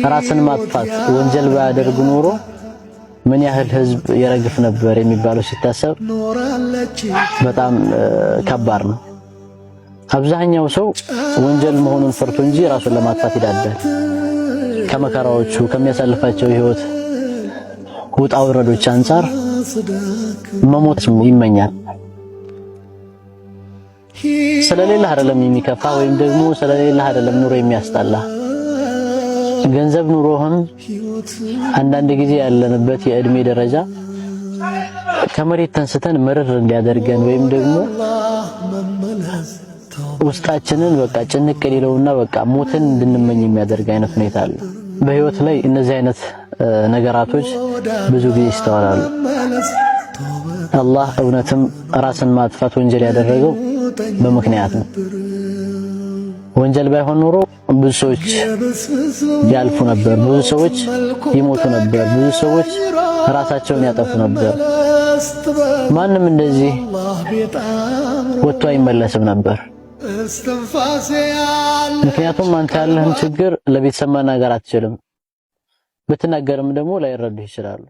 ራስን ማጥፋት ወንጀል ባያደርግ ኖሮ ምን ያህል ህዝብ የረግፍ ነበር የሚባለው ሲታሰብ በጣም ከባድ ነው። አብዛኛው ሰው ወንጀል መሆኑን ፈርቶ እንጂ ራሱን ለማጥፋት ይዳዳል። ከመከራዎቹ ከሚያሳልፋቸው ህይወት ውጣ ውረዶች አንፃር መሞት ይመኛል። ስለሌለህ አይደለም የሚከፋ ወይም ደግሞ ስለሌለህ አይደለም ኑሮ የሚያስጠላ። ገንዘብ ኑሮህም አንዳንድ ጊዜ ያለንበት የእድሜ ደረጃ ከመሬት ተንስተን ምርር እንዲያደርገን ወይም ደግሞ ውስጣችንን በቃ ጭንቅ ሊለውና በቃ ሞትን እንድንመኝ የሚያደርግ አይነት ሁኔታ አለ። በህይወት ላይ እነዚህ አይነት ነገራቶች ብዙ ጊዜ ይስተዋላሉ። አላህ እውነትም ራስን ማጥፋት ወንጀል ያደረገው በምክንያት ነው። ወንጀል ባይሆን ኖሮ ብዙ ሰዎች ያልፉ ነበር፣ ብዙ ሰዎች ይሞቱ ነበር፣ ብዙ ሰዎች ራሳቸውን ያጠፉ ነበር። ማንም እንደዚህ ወጥቶ አይመለስም ነበር። ምክንያቱም አንተ ያለህን ችግር ለቤተሰብ መናገር አትችልም። ብትናገርም ደግሞ ላይረዱህ ይችላሉ።